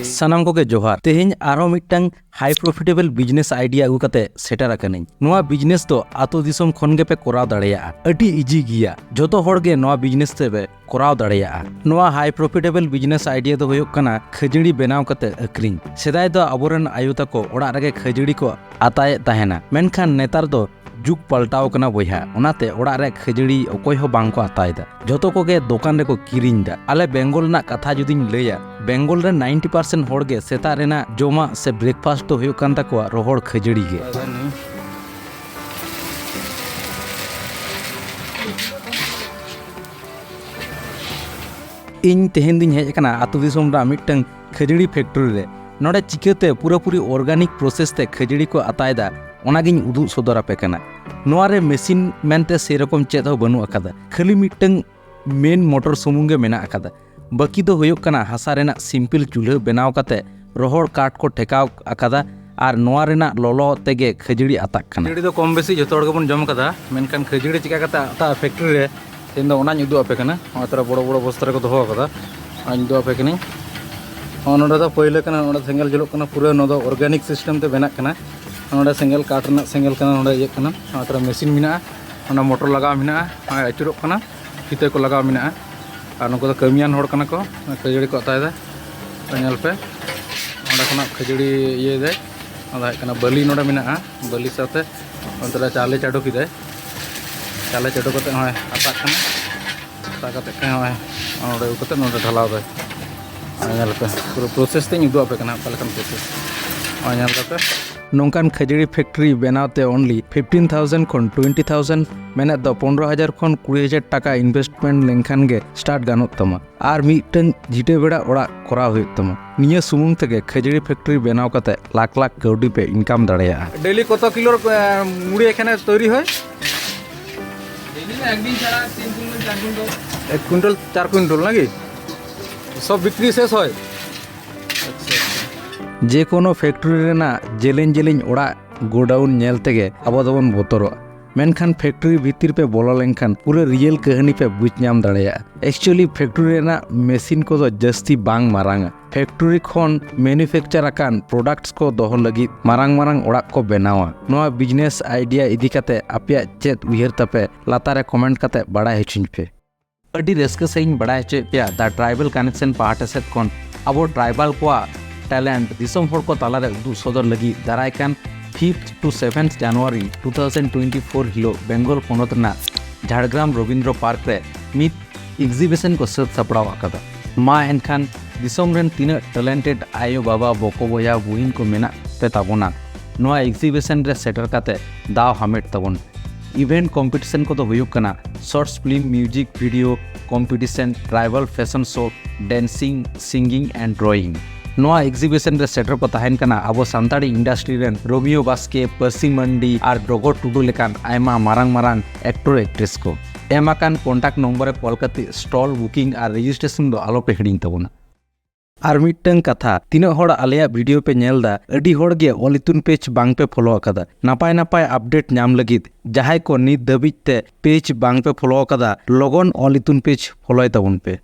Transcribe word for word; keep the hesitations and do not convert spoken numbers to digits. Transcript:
ᱥᱟᱱᱟᱢ ᱠᱚᱜᱮ ᱡᱚᱦᱟᱨ᱾ ᱛᱮᱦᱮᱧ ᱟᱨᱦᱚᱸ ᱢᱤᱫᱴᱟᱝ high profitable business idea ᱟᱹᱜᱩ ᱠᱟᱛᱮ ᱥᱮᱴᱮᱨ ᱟᱠᱟᱱᱟᱹᱧ᱾ ᱱᱚᱣᱟ business ᱫᱚ ᱟᱛᱳ ᱫᱤᱥᱚᱢ ᱠᱷᱚᱱ ᱜᱮᱯᱮ ᱠᱚᱨᱟᱣ ᱫᱟᱲᱮᱭᱟᱜᱼᱟ᱾ ᱟᱹᱰᱤ easy ᱜᱮᱭᱟ, ᱡᱚᱛᱚ ᱦᱚᱲ ᱜᱮ ᱱᱚᱣᱟ business ᱛᱮᱯᱮ ᱠᱚᱨᱟᱣ ᱫᱟᱲᱮᱭᱟᱜᱼᱟ᱾ ᱱᱚᱣᱟ high profitable business idea ᱫᱚ ᱦᱩᱭᱩᱜ ᱠᱟᱱᱟ ᱠᱷᱟᱹᱡᱟᱹᱲᱤ ᱵᱮᱱᱟᱣ ᱠᱟᱛᱮ ᱟᱹᱠᱷᱨᱤᱧ᱾ ᱥᱮᱫᱟᱭ ᱫᱚ ᱟᱵᱚᱨᱮᱱ ᱟᱭᱳ ᱛᱟᱠᱚ ᱚᱲᱟᱜ ᱨᱮᱜᱮ ᱠᱷᱟᱹᱡᱟᱹᱲᱤ ᱠᱚ ᱟᱛᱟᱭᱮᱫ ᱛᱟᱦᱮᱱᱟ, ᱢᱮᱱᱠᱷᱟᱱ ᱱᱮᱛᱟᱨ ᱫᱚ ᱡᱩᱜᱽ ᱯᱟᱞᱴᱟᱣ ᱠᱟᱱᱟ ᱵᱚᱭᱦᱟ, ᱚᱱᱟᱛᱮ ᱚᱲᱟᱜ ᱨᱮ ᱠᱷᱟᱹᱡᱟᱹᱲᱤ ᱚᱠᱚᱭ ᱦᱚᱸ ᱵᱟᱝ ᱠᱚ ᱟᱛᱟᱭᱮᱫᱟ᱾ ᱡᱚᱛᱚ ᱠᱚᱜᱮ ᱫᱚᱠᱟᱱ ᱨᱮᱠᱚ ᱠᱤᱨᱤᱧ ᱮᱫᱟ᱾ ᱟᱞᱮ ᱵᱮᱝᱜᱚᱞ ᱨᱮᱱᱟᱜ ᱠᱟᱛᱷᱟ ᱡᱩᱫᱤᱧ ᱞᱟᱹᱭᱟ, ᱵᱮᱝᱜᱚᱞ ᱨᱮ ninety percent ᱦᱚᱲ ᱜᱮ ᱥᱮᱛᱟᱜ ᱨᱮᱱᱟᱜ ᱡᱚᱢᱟᱜ ᱥᱮ breakfast ᱫᱚ ᱦᱩᱭᱩᱜ ᱠᱟᱱ ᱛᱟᱠᱚᱣᱟ ᱨᱚᱦᱚᱲ ᱠᱷᱟᱹᱡᱟᱹᱲᱤ ᱜᱮ᱾ ᱤᱧ ᱛᱮᱦᱮᱧ ᱫᱩᱧ ᱦᱮᱡ ᱟᱠᱟᱱᱟ ᱟᱹᱛᱩ ᱫᱤᱥᱚᱢ ᱨᱮᱱᱟᱜ ᱢᱤᱫᱴᱟᱝ ᱠᱷᱟᱹᱡᱟᱹᱲᱤ factory ᱨᱮ᱾ ᱱᱚᱰᱮ ᱪᱤᱠᱟᱹᱛᱮ ᱯᱩᱨᱟᱹᱯᱩᱨᱤ organic process ᱛᱮ ᱠᱷᱟᱹᱡᱟᱹᱲᱤ ᱠᱚ ᱟᱛᱟᱭᱮᱫᱟ, ᱚᱱᱟᱜᱤᱧ ᱩᱫᱩᱜ ᱥᱚᱫᱚᱨ ᱟᱯᱮ ᱠᱟᱱᱟ᱾ ᱱᱚᱣᱟ ᱨᱮ machine ᱢᱮᱱᱛᱮ ᱥᱮᱨᱚᱠᱚᱢ ᱪᱮᱫ ᱦᱚᱸ ᱵᱟᱹᱱᱩᱜ ᱟᱠᱟᱫᱟ, ᱠᱷᱟᱹᱞᱤ ᱢᱤᱫᱴᱟᱝ main motor ᱥᱩᱢᱩᱝ ᱜᱮ ᱢᱮᱱᱟᱜ ᱟᱠᱟᱫᱟ᱾ ᱵᱟᱹᱠᱤ ᱫᱚ ᱦᱩᱭᱩᱜ ᱠᱟᱱᱟ ᱦᱟᱥᱟ ᱨᱮᱱᱟᱜ simple ᱪᱩᱞᱦᱟᱹ ᱵᱮᱱᱟᱣ ᱠᱟᱛᱮ ᱨᱚᱦᱚᱲ ᱠᱟᱴ ᱠᱚ ᱴᱷᱮᱠᱟᱣ ᱟᱠᱟᱫᱟ ᱟᱨ ᱱᱚᱣᱟ ᱨᱮᱱᱟᱜ ᱞᱚᱞᱚ ᱛᱮᱜᱮ ᱠᱷᱟᱹᱡᱟᱹᱲᱤ ᱟᱛᱟᱜ ᱠᱟᱱᱟ᱾ ᱠᱷᱟᱹᱡᱟᱹᱲᱤ ᱫᱚ ᱠᱚᱢ ᱵᱮᱥᱤ ᱡᱚᱛᱚ ᱦᱚᱲ ᱜᱮᱵᱚᱱ ᱡᱚᱢ ᱠᱟᱫᱟ, ᱢᱮᱱᱠᱷᱟᱱ ᱠᱷᱟᱹᱡᱟᱹᱲᱤ ᱪᱤᱠᱟ ᱠᱟᱛᱮ ᱟᱛᱟᱜᱼᱟ factory ᱨᱮ, ᱛᱮᱦᱮᱧ ᱫᱚ ᱚᱱᱟᱧ ᱩᱫᱩᱜ ᱟᱯᱮ ᱠᱟᱱᱟ᱾ ᱱᱚᱜᱼᱚᱭ ᱛᱚᱨᱟ ᱵᱚᱲᱚ ᱵᱚᱲᱚ ᱵᱚᱥᱛᱟ ᱨᱮᱠᱚ ᱫᱚᱦᱚ ᱟᱠᱟᱫᱟ, ᱚᱱᱟᱧ ᱩᱫᱩᱜ ᱟᱯᱮ ᱠᱟᱹᱱᱟᱹᱧ᱾ ᱱᱚᱜᱼᱚ ᱱᱚᱰᱮ ᱫᱚ ᱯᱟᱹᱭᱞᱟᱹ ᱠᱟᱱᱟ, ᱱᱚᱰᱮ ᱥᱮᱸᱜᱮᱞ ᱡᱩᱞᱩᱜ ᱠᱟᱱᱟ, ᱯᱩᱨᱟᱹ ᱱᱚᱣᱟ ᱫᱚ organic system ᱛᱮ ᱵᱮᱱᱟᱜ ᱠᱟᱱᱟ᱾ ᱱᱚᱰᱮ ᱥᱮᱸᱜᱮᱞ ᱠᱟᱴ ᱨᱮᱱᱟᱜ ᱥᱮᱸᱜᱮᱞ ᱠᱟᱱᱟ, ᱱᱚᱰᱮ ᱤᱭᱟᱹᱜ ᱠᱟᱱᱟ᱾ ᱱᱚᱜᱼᱚᱭ ᱛᱚᱨᱟ machine ᱢᱮᱱᱟᱜᱼᱟ, ᱱᱚᱜᱼᱚᱭ ᱟᱹᱪᱩᱨᱚᱜ ᱠᱟᱱᱟ, ᱯᱷᱤᱛᱟᱹ ᱠᱚ ᱞᱟᱜᱟᱣ ᱢᱮᱱᱟᱜᱼᱟ᱾ ᱟᱨ ᱱᱩᱠᱩ ᱫᱚ ᱠᱟᱹᱢᱤᱭᱟᱱ ᱦᱚᱲ ᱠᱟᱱᱟ ᱠᱚ, ᱠᱷᱟᱹᱡᱟᱹᱲᱤ ᱠᱚ ᱟᱛᱟᱭᱮᱫᱟ᱾ ᱧᱮᱞ ᱯᱮ, ᱚᱸᱰᱮ ᱠᱷᱚᱱᱟᱜ ᱠᱷᱟᱹᱡᱟᱹᱲᱤ ᱤᱭᱟᱹᱭᱮᱫᱟᱭ᱾ ᱚᱱᱟ ᱫᱚ ᱦᱩᱭᱩᱜ ᱠᱟᱱᱟ ᱵᱟᱹᱞᱤ ᱱᱚᱰᱮ ᱢᱮᱱᱟᱜᱼᱟ, ᱵᱟᱹᱞᱤ ᱥᱟᱶᱛᱮ ᱚᱱᱛᱮ ᱨᱮ ᱪᱟᱣᱞᱮ ᱪᱟᱰᱚ ᱠᱮᱫᱟᱭ᱾ ᱪᱟᱣᱞᱮ ᱪᱟᱰᱚ ᱠᱟᱛᱮ ᱱᱚᱜᱼᱚᱭ ᱟᱛᱟᱜ ᱠᱟᱱᱟ᱾ ᱟᱛᱟ ᱠᱟᱛᱮ ᱱᱚᱜᱼᱚᱭ ᱱᱚᱰᱮ ᱟᱹᱜᱩ ᱠᱟᱛᱮ ᱱᱚᱰᱮ ᱰᱷᱟᱞᱟᱣ ᱫᱟᱭ᱾ ᱟᱨ ᱧᱮᱞ ᱯᱮ, ᱯᱩᱨᱟᱹ process ᱛᱮᱧ ᱩᱫᱩᱜ ᱟᱯᱮ ᱠᱟᱱᱟ ᱚᱠᱟ ᱞᱮᱠᱟᱱ process᱾ ᱱᱚᱜᱼᱚᱭ ᱧᱮᱞ ᱫᱟᱯᱮ᱾ ᱱᱚᱝᱠᱟᱱ ᱠᱷᱟᱹᱡᱟᱹᱲᱤ factory ᱵᱮᱱᱟᱣ ᱛᱮ only fifteen thousand ᱠᱷᱚᱱ twenty thousand, ᱢᱮᱱᱮᱫ ᱫᱚ ᱯᱚᱱᱨᱚ ᱦᱟᱡᱟᱨ ᱠᱷᱚᱱ ᱠᱩᱲᱤ ᱦᱟᱡᱟᱨ ᱴᱟᱠᱟ investment ᱞᱮᱱᱠᱷᱟᱱ ᱜᱮ start ᱜᱟᱱᱚᱜ ᱛᱟᱢᱟ᱾ ᱟᱨ ᱢᱤᱫᱴᱟᱝ ᱡᱤᱴᱟᱹ ᱵᱮᱲᱟ ᱚᱲᱟᱜ ᱠᱚᱨᱟᱣ ᱦᱩᱭᱩᱜ ᱛᱟᱢᱟ᱾ ᱱᱤᱭᱟᱹ ᱥᱩᱢᱩᱝ ᱛᱮᱜᱮ ᱠᱷᱟᱹᱡᱟᱹᱲᱤ factory ᱵᱮᱱᱟᱣ ᱠᱟᱛᱮ ᱞᱟᱠᱷ ᱞᱟᱠᱷ ᱠᱟᱹᱣᱰᱤ ᱯᱮ income ᱫᱟᱲᱮᱭᱟᱜᱼᱟ᱾ Daily ᱠᱚᱛᱚ ᱠᱤᱞᱳ, ᱮ, ᱢᱩᱲᱤ ᱮᱠᱷᱟᱱᱮ ᱛᱚᱭᱨᱤ ᱦᱚᱭ? ডেইলি না, একদিন ছাড়া তিন কুইন্টাল, চার কুইন্টাল। এক কুইন্টাল, চার কুইন্টাল নাকি? সব বিক্রি শেষ হয়? ᱡᱮᱠᱳᱱᱳ factory ᱨᱮᱱᱟᱜ ᱡᱮᱞᱮᱧ ᱡᱮᱞᱮᱧ ᱚᱲᱟᱜ, godown ᱧᱮᱞ ᱛᱮᱜᱮ ᱟᱵᱚ ᱫᱚᱵᱚᱱ ᱵᱚᱛᱚᱨᱚᱜᱼᱟ᱾ ᱢᱮᱱᱠᱷᱟᱱ ᱯᱷᱮᱠᱴᱨᱤ ᱵᱷᱤᱛᱤᱨ ᱯᱮ ᱵᱚᱞᱚ ᱞᱮᱱᱠᱷᱟᱱ ᱯᱩᱨᱟᱹ ᱨᱤᱭᱮᱞ ᱠᱟᱹᱦᱱᱤ ᱯᱮ ᱵᱩᱡᱽ ᱧᱟᱢ ᱫᱟᱲᱮᱭᱟᱜᱼᱟ᱾ ᱮᱠᱪᱩᱭᱮᱞᱤ ᱯᱷᱮᱠᱴᱨᱤ ᱨᱮᱱᱟᱜ ᱢᱮᱥᱤᱱ ᱠᱚᱫᱚ ᱡᱟᱹᱥᱛᱤ ᱵᱟᱝ ᱢᱟᱨᱟᱝᱟ᱾ ᱯᱷᱮᱠᱴᱨᱤ ᱠᱷᱚᱱ ᱢᱮᱱᱩᱯᱷᱮᱠᱪᱟᱨ ᱟᱠᱟᱱ ᱯᱨᱚᱰᱟᱠᱴᱥ ᱠᱚ ᱫᱚᱦᱚ ᱞᱟᱹᱜᱤᱫ ᱢᱟᱨᱟᱝ ᱢᱟᱨᱟᱝ ᱚᱲᱟᱜ ᱠᱚ ᱵᱮᱱᱟᱣᱟ᱾ ᱱᱚᱣᱟ ᱵᱤᱡᱽᱱᱮᱥ ᱟᱭᱰᱤᱭᱟ ᱤᱫᱤ ᱠᱟᱛᱮ ᱟᱯᱮᱭᱟᱜ ᱪᱮᱫ ᱩᱭᱦᱟᱹᱨ ᱛᱟᱯᱮ? ᱞᱟᱛᱟᱨ ᱨᱮ ᱠᱚᱢᱮᱱᱴ ᱠᱟᱛᱮ ᱵᱟᱲᱟᱭ ᱦᱚᱪᱚᱧ ᱯᱮ᱾ ᱟᱹᱰᱤ ᱨᱟᱹᱥᱠᱟᱹ ᱥᱟᱺᱦᱤᱡ ᱤᱧ ᱵᱟᱲᱟᱭ ᱦᱚᱪᱚᱭᱮᱫ ᱯᱮᱭᱟ ᱫᱟ ᱴᱨᱟᱭᱵᱟᱞ ᱠᱟᱱᱮᱠᱥᱚᱱ ᱯᱟᱦᱴᱟ ᱥᱮᱫ ᱠᱷᱚᱱ ᱟᱵᱚ ᱴᱨᱟᱭᱵᱟᱞ ᱠᱚᱣᱟᱜ ᱴᱮᱞᱮᱱᱴ ᱫᱤᱥᱚᱢ ᱦᱚᱲ ᱠᱚ ᱛᱟᱞᱟᱨᱮ ᱩᱫᱩᱜ ᱥᱚᱫᱚᱨ ᱞᱟᱹᱜᱤᱫ ᱫᱟᱨᱟᱭ ᱠᱟᱱ fifth to seventh January two thousand twenty four ᱦᱤᱞᱳᱜ ᱵᱮᱝᱜᱚᱞ ᱯᱚᱱᱚᱛ ᱨᱮᱱᱟᱜ ᱡᱷᱟᱲᱜᱨᱟᱢ ᱨᱚᱵᱤᱱᱫᱨᱚ ᱯᱟᱨᱠ ᱨᱮ ᱢᱤᱫ ᱮᱠᱡᱤᱵᱤᱥᱚᱱ ᱠᱚ ᱥᱟᱹᱛ ᱥᱟᱯᱲᱟᱣ ᱟᱠᱟᱫᱟ᱾ ᱢᱟ ᱮᱱᱠᱷᱟᱱ ᱫᱤᱥᱚᱢ ᱨᱮᱱ ᱛᱤᱱᱟᱹᱜ ᱴᱮᱞᱮᱱᱴᱮᱰ ᱟᱭᱳ ᱵᱟᱵᱟ, ᱵᱚᱠᱚ ᱵᱚᱭᱦᱟ, ᱵᱩᱦᱤᱱ ᱠᱚ ᱢᱮᱱᱟᱜ ᱯᱮ ᱛᱟᱵᱚᱱᱟ, ᱱᱚᱣᱟ ᱮᱠᱡᱤᱵᱤᱥᱚᱱ ᱨᱮ ᱥᱮᱴᱮᱨ ᱠᱟᱛᱮ ᱫᱟᱣ ᱦᱟᱢᱮᱴ ᱛᱟᱵᱚᱱ ᱯᱮ᱾ ᱤᱵᱷᱮᱱᱴ ᱠᱚᱢᱯᱤᱴᱤᱥᱚᱱ ᱠᱚᱫᱚ ᱦᱩᱭᱩᱜ ᱠᱟᱱᱟ shorts film, music video competition, tribal fashion show, dancing, singing and drawing. ᱱᱚᱣᱟ ᱮᱠᱡᱤᱵᱤᱥᱚᱱ ᱨᱮ ᱥᱮᱴᱮᱨ ᱠᱚ ᱛᱟᱦᱮᱱ ᱠᱟᱱᱟ ᱟᱵᱚ ᱥᱟᱱᱛᱟᱲᱤ ᱤᱱᱰᱟᱥᱴᱨᱤ ᱨᱮᱱ ᱨᱳᱢᱤᱭᱳ ᱵᱟᱥᱠᱮ, ᱯᱟᱹᱨᱥᱤ ᱢᱟᱱᱰᱤ ᱟᱨ ᱰᱚᱜᱚᱨ ᱴᱩᱰᱩ ᱞᱮᱠᱟᱱ ᱟᱭᱢᱟ ᱢᱟᱨᱟᱝ ᱢᱟᱨᱟᱝ ᱮᱠᱴᱚᱨ ᱮᱠᱴᱨᱮᱥ ᱠᱚ᱾ ᱮᱢ ᱟᱠᱟᱱ ᱠᱚᱱᱴᱟᱠᱴ ᱱᱚᱢᱵᱚᱨ ᱨᱮ ᱠᱚᱞ ᱠᱟᱛᱮ ᱥᱴᱚᱞ ᱵᱩᱠᱤᱝ ᱟᱨ ᱨᱮᱡᱤᱥᱴᱨᱮᱥᱚᱱ ᱫᱚ ᱟᱞᱚᱯᱮ ᱦᱤᱲᱤᱧ ᱛᱟᱵᱚᱱᱟ᱾ ᱟᱨ ᱢᱤᱫᱴᱟᱝ ᱠᱟᱛᱷᱟ, ᱛᱤᱱᱟᱹᱜ ᱦᱚᱲ ᱟᱞᱮᱭᱟᱜ ᱵᱷᱤᱰᱤᱭᱳ ᱯᱮ ᱧᱮᱞ ᱫᱟ, ᱟᱹᱰᱤ ᱦᱚᱲ ᱜᱮ ᱚᱞ ᱤᱛᱩᱱ ᱯᱮᱡᱽ ᱵᱟᱝ ᱯᱮ ᱯᱷᱚᱞᱳ ᱟᱠᱟᱫᱟ᱾ ᱱᱟᱯᱟᱭ ᱱᱟᱯᱟᱭ ᱟᱯᱰᱮᱴ ᱧᱟᱢ ᱞᱟᱹᱜᱤᱫ ᱡᱟᱦᱟᱸᱭ ᱠᱚ ᱱᱤᱛ ᱫᱷᱟᱹᱵᱤᱡ ᱛᱮ ᱯᱮᱡᱽ ᱵᱟᱝ ᱯᱮ ᱯᱷᱚᱞᱳ ᱟᱠᱟᱫᱟ, ᱞᱚᱜᱚᱱ ᱚᱞ ᱤᱛᱩᱱ ᱯᱮᱡᱽ ᱯᱷᱚᱞᱳᱭ ᱛᱟᱵᱚᱱ ᱯᱮ᱾